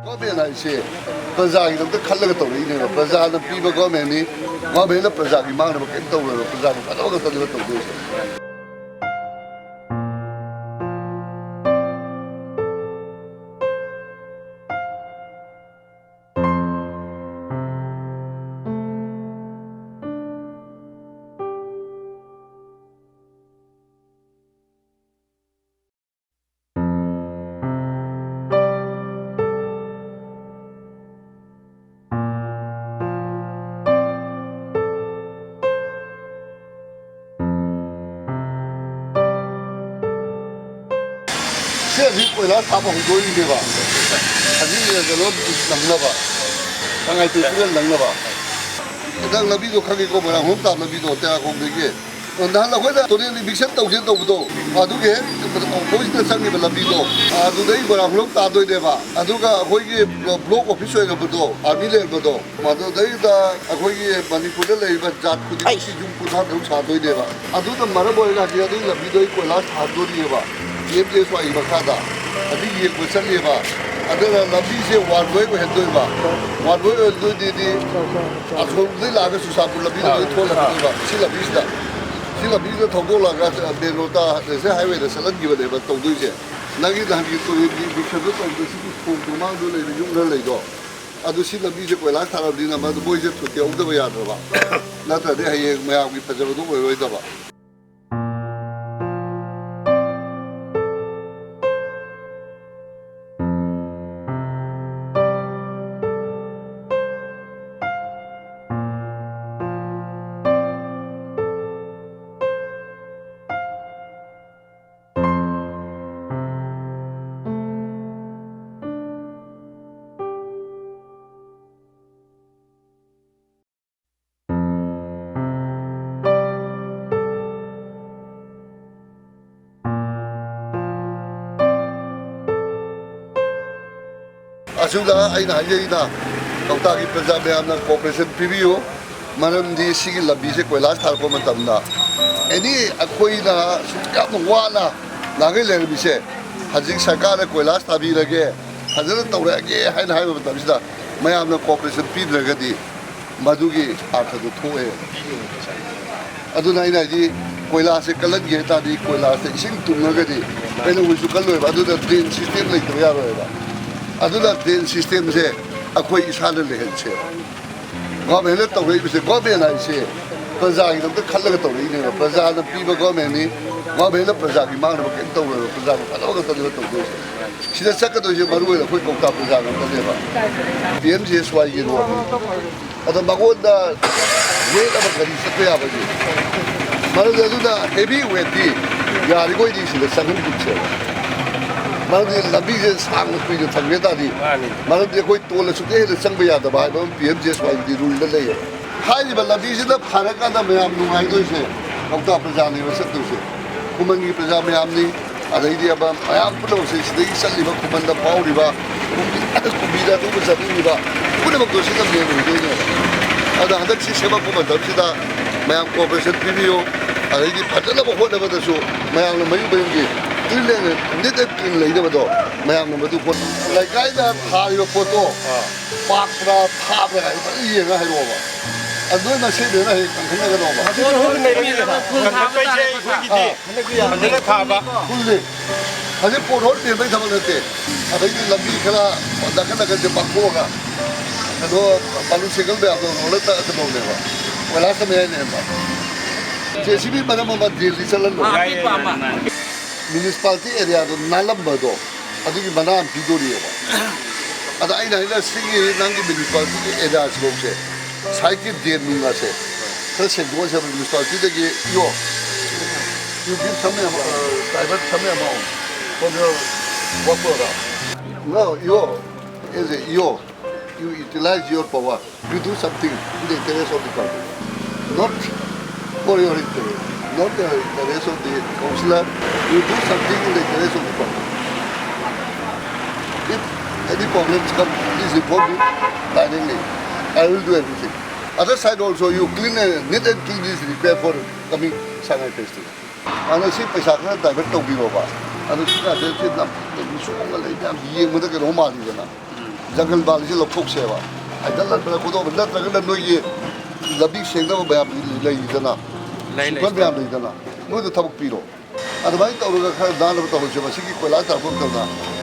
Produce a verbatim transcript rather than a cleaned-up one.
Government ꯍꯥꯏꯁꯦ ꯄ꯭ꯔꯖꯥꯒꯤꯗꯃꯛꯇ ꯈꯜꯂꯒ ꯇꯧꯔꯛꯏꯅꯦꯕ꯫ ꯄ꯭ꯔꯖꯥꯅ ꯄꯤꯕ ꯒꯣꯔꯃꯦꯟꯅꯤ꯫ ꯒꯣꯔꯃꯦꯟꯅ ꯄ꯭ꯔꯖꯥꯒꯤ ꯃꯥꯡꯅꯕ ꯀꯔꯤꯝ ꯇꯧꯔꯣꯏꯕ꯫ ꯄ꯭ꯔꯖꯥꯒꯤ ꯐꯅꯕ ꯈꯛꯇꯅꯦꯕ ꯇꯧꯗꯣꯏꯁꯦ꯫ ꯁꯤ ꯍꯧꯖꯤꯛ ꯀꯣꯏꯂꯥꯁ ꯊꯥꯕ ꯍꯧꯗꯣꯔꯤꯅꯦꯕ꯫ ꯍꯧꯖꯤꯛ ꯀꯩꯅꯣ ꯅꯪꯅꯕ, ꯁꯉꯥꯏ ꯐꯦꯁꯇꯤꯚꯦꯜ ꯅꯪꯅꯕ꯫ ꯅꯪ ꯂꯝꯕꯤꯗꯣ ꯈꯪꯉꯤꯀꯣ, ꯃꯣꯏꯔꯥꯡꯈꯣꯝ ꯇꯥꯕ ꯂꯝꯕꯤꯗꯣ, ꯇꯦꯔꯥꯈꯣꯡꯗꯒꯤ꯫ ꯅꯍꯥꯟ ꯑꯩꯈꯣꯏꯅ ꯇꯨꯔꯦꯜ ꯏꯚꯤꯛꯁꯟ ꯇꯧꯁꯦ ꯇꯧꯕꯗꯣ, ꯑꯗꯨꯒꯤ ꯍꯦꯛ ꯑꯣꯄꯣꯖꯤꯠꯇ ꯆꯪꯉꯤꯕ ꯂꯝꯕꯤꯗꯣ, ꯑꯗꯨꯗꯩ ꯃꯣꯏꯔꯥꯡꯈꯣꯝ ꯇꯥꯗꯣꯏꯅꯦꯕ꯫ ꯑꯗꯨꯒ ꯑꯩꯈꯣꯏꯒꯤ ꯕ꯭ꯂꯣꯛ ꯑꯣꯐꯤꯁ ꯑꯣꯏꯔꯝꯕꯗꯣ, ꯑꯥꯔꯃꯤ ꯂꯩꯔꯝꯕꯗꯣ, ꯃꯗꯨꯗꯩꯗ ꯑꯩꯈꯣꯏꯒꯤ ꯃꯅꯤꯄꯨꯔꯗ ꯂꯩꯔꯤꯕ ꯖꯥꯠ ꯈꯨꯗꯤꯡꯃꯛꯀꯤ ꯌꯨꯝ ꯀꯨꯟꯊ꯭ꯔꯥ ꯇꯔꯨꯛ ꯁꯥꯗꯣꯏꯅꯦꯕ꯫ ꯑꯗꯨꯅ ꯃꯔꯝ ꯑꯣꯏꯔꯒ ꯍꯧꯖꯤꯛ ꯑꯗꯨꯒꯤ ꯂꯝꯕꯤꯗꯣ ꯑꯩ ꯀꯣꯏꯂꯥꯁ ꯊꯥꯗꯣꯔꯤꯑꯕ꯫ ꯄꯤ ꯑꯦꯝ ꯖꯤ ꯑꯦꯁ ꯋꯥꯏꯒꯤ ꯃꯈꯥꯗ ꯑꯗꯨ ꯌꯦꯡꯕ ꯆꯠꯂꯤꯑꯕ꯫ ꯑꯗꯨꯅ ꯂꯝꯕꯤꯁꯦ ꯋꯥꯟ ꯋꯦ ꯑꯣꯏꯍꯟꯗꯣꯏꯕ꯫ ꯋꯥꯟ ꯋꯦ ꯑꯣꯏꯍꯟꯗꯣꯏꯗꯨꯗꯤ ꯑꯁꯣꯝꯗꯩ ꯂꯥꯛꯑꯒ ꯆꯨꯔꯆꯥꯟꯄꯨꯔ ꯂꯝꯕꯤꯗ ꯂꯣꯏ ꯊꯣꯛꯍꯜꯂꯛꯀꯗꯣꯏꯕ꯫ ꯁꯤ ꯂꯝꯕꯤꯁꯤꯗ, ꯁꯤ ꯂꯝꯕꯤꯁꯤꯗ ꯊꯧꯗꯣꯛꯂꯛꯑꯒ ꯃꯦꯟ ꯔꯣꯗꯇ, ꯅꯦꯁꯅꯦꯜ ꯍꯥꯏꯋꯦꯗ ꯆꯠꯍꯟꯈꯤꯕꯅꯦꯕ ꯇꯧꯗꯣꯏꯁꯦ꯫ ꯅꯪꯒꯤ ꯅꯍꯥꯟꯒꯤ ꯇꯨꯔꯦꯜꯒꯤ ꯏꯚꯤꯛꯁꯟꯗꯣ ꯇꯧꯕꯗꯣ ꯁꯤꯒꯤ ꯊꯣꯡ ꯇꯣꯡꯃꯥꯡꯗꯣ ꯂꯩꯕ ꯌꯨꯝ ꯈꯔ ꯂꯩꯗꯣ, ꯑꯗꯨ ꯁꯤ ꯂꯝꯕꯤꯁꯦ ꯀꯣꯏꯂꯥꯁ ꯊꯥꯔꯕꯅꯤꯅ ꯃꯗꯨ ꯃꯣꯏꯁꯦ ꯊꯨꯗꯦꯛꯍꯧꯗꯕ ꯌꯥꯗ꯭ꯔꯕ꯫ ꯅꯠꯇ꯭ꯔꯗꯤ ꯍꯌꯦꯡ ꯃꯌꯥꯝꯒꯤ ꯐꯖꯕꯗꯣ ꯑꯣꯏꯔꯣꯏꯗꯕ꯫ ꯑꯁꯨꯝꯅ ꯑꯩꯅ ꯍꯥꯏꯖꯩꯅ, ꯀꯧꯇꯥꯒꯤ ꯄ꯭ꯔꯖꯥ ꯃꯌꯥꯝꯅ ꯀꯣꯑꯣꯄꯔꯦꯁꯟ ꯄꯤꯕꯤꯌꯨ꯫ ꯃꯔꯝꯗꯤ ꯁꯤꯒꯤ ꯂꯝꯕꯤꯁꯦ ꯀꯣꯏꯂꯥꯁ ꯊꯥꯔꯛꯄ ꯃꯇꯝꯗ ꯑꯦꯅꯤ ꯑꯩꯈꯣꯏꯅ ꯁꯨꯛ ꯌꯥꯝꯅ ꯋꯥꯅ ꯅꯍꯥꯟꯈꯩ ꯂꯩꯔꯝꯃꯤꯁꯦ, ꯍꯧꯖꯤꯛ ꯁꯔꯀꯥꯔꯅ ꯀꯣꯏꯂꯥꯁ ꯊꯥꯕꯤꯔꯒꯦ, ꯐꯖꯅ ꯇꯧꯔꯛꯑꯒꯦ ꯍꯥꯏꯅ ꯍꯥꯏꯕ ꯃꯇꯝꯁꯤꯗ ꯃꯌꯥꯝꯅ cooperation ꯄꯤꯗ꯭ꯔꯒꯗꯤ ꯃꯗꯨꯒꯤ ꯑꯥꯔꯊꯗꯨ ꯊꯣꯛꯑꯦ꯫ ꯑꯗꯨꯅ ꯑꯩꯅ ꯍꯥꯏꯗꯤ ꯀꯣꯏꯂꯥꯁꯦ ꯀꯜꯍꯟꯒꯦ ꯍꯥꯏ ꯇꯥꯔꯗꯤ ꯀꯣꯏꯂꯥꯁꯇ ꯏꯁꯤꯡ ꯇꯨꯡꯉꯒꯗꯤ ꯀꯩꯗꯧꯕꯁꯨ ꯀꯜꯂꯣꯏꯕ꯫ ꯑꯗꯨꯅ drain system ꯂꯩꯇꯕ ꯌꯥꯔꯣꯏꯕ꯫ ꯑꯗꯨꯅ drain systemꯁꯦ ꯑꯩꯈꯣꯏ ꯏꯁꯥꯅ ꯂꯩꯍꯟꯁꯦꯕ꯫ Governmentꯅ ꯇꯧꯔꯛꯏꯕꯁꯦ, government ꯍꯥꯏꯁꯦ ꯄ꯭ꯔꯖꯥꯒꯤꯗꯃꯛꯇ ꯈꯜꯂꯒ ꯇꯧꯔꯛꯏꯅꯦꯕ꯫ ꯄ꯭ꯔꯖꯥꯅ ꯄꯤꯕ governmentꯅꯤ꯫ Governmentꯅ ꯄ꯭ꯔꯖꯥꯒꯤ ꯃꯥꯡꯅꯕ ꯀꯔꯤꯝ ꯇꯧꯔꯣꯏꯕ꯫ ꯄ꯭ꯔꯖꯥꯒꯤ ꯐꯅꯕ ꯈꯛꯇꯅꯦꯕ ꯇꯧꯗꯣꯏꯁꯦ꯫ ꯁꯤꯗ ꯆꯠꯀꯗꯣꯏꯁꯦ ꯃꯔꯨ ꯑꯣꯏꯅ ꯑꯩꯈꯣꯏ ꯀꯧꯇꯥ ꯄ꯭ꯔꯖꯥ ꯉꯥꯛꯇꯅꯦꯕ꯫ ꯄꯤ ꯑꯦꯝ ꯖꯤ ꯑꯦꯁ ꯋꯥꯏꯒꯤ roadꯅꯤ꯫ ꯑꯗꯣ ꯃꯉꯣꯟꯗ weight ꯑꯃ ꯀꯔꯤ ꯆꯠꯄ ꯌꯥꯕꯒꯦ? ꯃꯔꯝꯗꯤ ꯑꯗꯨꯅ heavy weightꯇꯤ ꯌꯥꯔꯤꯈꯣꯏꯗꯤ ꯁꯤꯗ ꯆꯪꯍꯟꯒꯨꯝꯁꯦꯕ꯫ ꯃꯔꯝꯗꯤ ꯂꯝꯕꯤꯁꯦ ꯁꯥꯡꯅ ꯀꯨꯏꯅ ꯊꯝꯒꯦ ꯇꯥꯔꯗꯤ, ꯃꯥꯅꯤ꯫ ꯃꯔꯝꯗꯤ ꯑꯩꯈꯣꯏ ꯇꯣꯜ ꯑꯁꯨꯛꯇꯩ ꯍꯦꯟꯅ ꯆꯪꯕ ꯌꯥꯗꯕ ꯍꯥꯏꯕ ꯑꯃ ꯄꯤ ꯑꯦꯝ ꯖꯤ ꯑꯦꯁ ꯋꯥꯏꯒꯤꯗꯤ ruleꯗ ꯂꯩꯌꯦꯕ꯫ ꯍꯥꯏꯔꯤꯕ ꯂꯝꯕꯤꯁꯤꯗ ꯐꯔꯀꯥꯟꯗ ꯃꯌꯥꯝ ꯅꯨꯡꯉꯥꯏꯗꯣꯏꯁꯦ ꯀꯧꯇꯥ ꯄ꯭ꯔꯖꯥꯅꯦꯕ ꯆꯠꯇꯣꯏꯁꯦ꯫ ꯈꯨꯃꯟꯒꯤ ꯄ꯭ꯔꯖꯥ ꯃꯌꯥꯝꯅꯤ, ꯑꯗꯩꯗꯤ ꯑꯃ ꯃꯌꯥꯝ ꯄꯨꯝꯅꯃꯛꯁꯦ ꯁꯤꯗꯒꯤ ꯆꯠꯂꯤꯕ ꯈꯨꯃꯟꯗ ꯐꯥꯎꯔꯤꯕ ꯀꯨꯝꯕꯤ-, ꯀꯨꯝꯕꯤꯗ ꯑꯗꯨꯒ ꯆꯠꯅꯤꯡꯉꯤꯕ ꯄꯨꯝꯅꯃꯛꯇꯣ ꯁꯤꯗ ꯃꯦꯟ ꯑꯣꯏꯗꯣꯏꯅꯦꯕ꯫ ꯑꯗ ꯍꯟꯗꯛ ꯁꯤ ꯁꯦꯝꯃꯛꯄ ꯃꯇꯝꯁꯤꯗ ꯃꯌꯥꯝ cooperation ꯄꯤꯕꯤꯌꯨ, ꯑꯗꯩꯗꯤ ꯐꯖꯅꯕ ꯍꯣꯠꯅꯕꯗꯁꯨ ꯃꯌꯥꯝꯅ ꯃꯌꯨꯝ ꯃꯌꯨꯝꯒꯤ clean and neat and clean ꯂꯩꯅꯕꯗꯣ ꯃꯌꯥꯝꯅ ꯃꯗꯨ ꯍꯣꯠꯅ-, ꯂꯩꯀꯥꯏꯗ ꯊꯥꯔꯤꯕ ꯄꯣꯠꯇꯣ ꯄꯥꯛꯄ꯭ꯔꯥ ꯊꯥꯕ꯭ꯔꯥ ꯀꯥꯏꯅ ꯐꯖꯅ ꯌꯦꯡꯉ ꯍꯥꯏꯔꯛꯑꯣꯕ꯫ ꯑꯗꯨ ꯅꯣꯏ ꯃꯁꯦꯟꯗꯨꯅ ꯍꯌꯦꯡ ꯀꯟꯈꯠꯅꯒꯗꯧꯕ꯫ ꯀꯟꯈꯠꯄꯩꯁꯦ ꯑꯩꯈꯣꯏꯒꯤꯗꯤ ꯐꯖꯅ ꯊꯥꯕ꯫ ꯐꯨꯜꯂꯤ꯫ ꯍꯧꯖꯤꯛ ꯄꯣꯠ ꯍꯣꯜ ꯃꯦꯟꯕꯩ ꯊꯕꯛ ꯅꯠꯇꯦ꯫ ꯑꯗꯩꯗꯤ ꯂꯝꯕꯤ ꯈꯔ ꯅꯥꯀꯟ ꯅꯥꯀꯟꯁꯦ ꯄꯥꯛꯊꯣꯛꯑꯒ ꯀꯩꯅꯣ ꯕꯥꯂꯨ ꯁꯦꯡꯒꯜ ꯃꯌꯥꯝꯗꯣ ꯔꯣꯜꯂ ꯇꯛꯑꯒꯗꯧꯅꯦꯕ꯫ ꯀꯣꯏꯂꯥꯁꯇ ꯃꯌꯥꯏ ꯂꯩꯔꯝꯕ꯫ ꯖꯦ ꯁꯤ ꯕꯤ ꯃꯔꯝ ꯑꯃ ꯗꯦꯜꯂꯤ ꯆꯠꯍꯜꯂꯣ꯫ ꯑꯥ, ꯑꯄꯤꯛꯄ ꯑꯃ꯫ Municipality areaꯗꯣ ꯅꯥꯜꯂꯝꯕꯗꯣ ꯑꯗꯨꯒꯤ ꯃꯅꯥ ꯑꯃ ꯄꯤꯗꯣꯔꯤꯑꯕ꯫ ꯑꯗ ꯑꯩꯅ ꯍꯥꯏꯅ ꯁꯤꯒꯤ ꯅꯪꯒꯤ municipalityꯒꯤ areaꯁꯤꯐꯥꯎꯁꯦ siteꯀꯤ drain ꯅꯨꯡꯒꯁꯦ ꯈꯔ ꯁꯦꯡꯗꯣꯛꯑꯁꯦꯕ municipalityꯗꯒꯤ ꯏꯌꯣ꯫ You give some amount, uh, divert some amount for your work program. No, you, as a E O, you utilize your power. You do something in the interest of the public, not for your interest, not the interest of the councillor. You do something in the interest of the public. If any problems come, please inform me directly. I will do everything. Other side also, you clean and neat and clean is required for coming Sangai festival. ꯑꯗꯨꯅ ꯁꯤ ꯄꯩꯁꯥ ꯈꯔ divert ꯇꯧꯕꯤꯔꯣꯕ꯫ ꯑꯗꯨ ꯁꯤꯒꯥꯁꯦ ꯁꯤ ꯂꯝ ꯁꯣꯡꯅ ꯂꯩ ꯃꯌꯥꯝ ꯌꯦꯡꯕꯗ ꯀꯩꯅꯣ ꯃꯥꯜꯂꯤꯗꯅ, ꯖꯪꯒꯜ ꯃꯥꯜꯂꯤꯁꯦ ꯂꯧꯊꯣꯛꯁꯦꯕ, ꯍꯥꯏꯗꯠꯍꯟꯕꯗ ꯈꯣꯠꯇꯣꯛꯄ, ꯅꯠꯇ꯭ꯔꯒꯅ ꯅꯣꯏꯒꯤ ꯂꯝꯕꯤ ꯁꯦꯡꯅꯕ ꯃꯌꯥꯝ ꯂꯩꯗꯅ, ꯂꯩ, ꯂꯩ, ꯁ꯭ꯋꯤꯄꯔ ꯃꯌꯥꯝ ꯂꯩꯗꯅ, ꯃꯣꯏꯗ ꯊꯕꯛ ꯄꯤꯔꯣ꯫ ꯑꯗꯨꯃꯥꯏꯅ ꯇꯧꯔꯒ ꯈꯔ ꯅꯥꯟꯅꯕ ꯇꯧꯍꯟꯁꯦꯕ꯫ ꯁꯤꯒꯤ ꯀꯣꯏꯂꯥꯁ ꯊꯥꯕ ꯃꯇꯝꯗ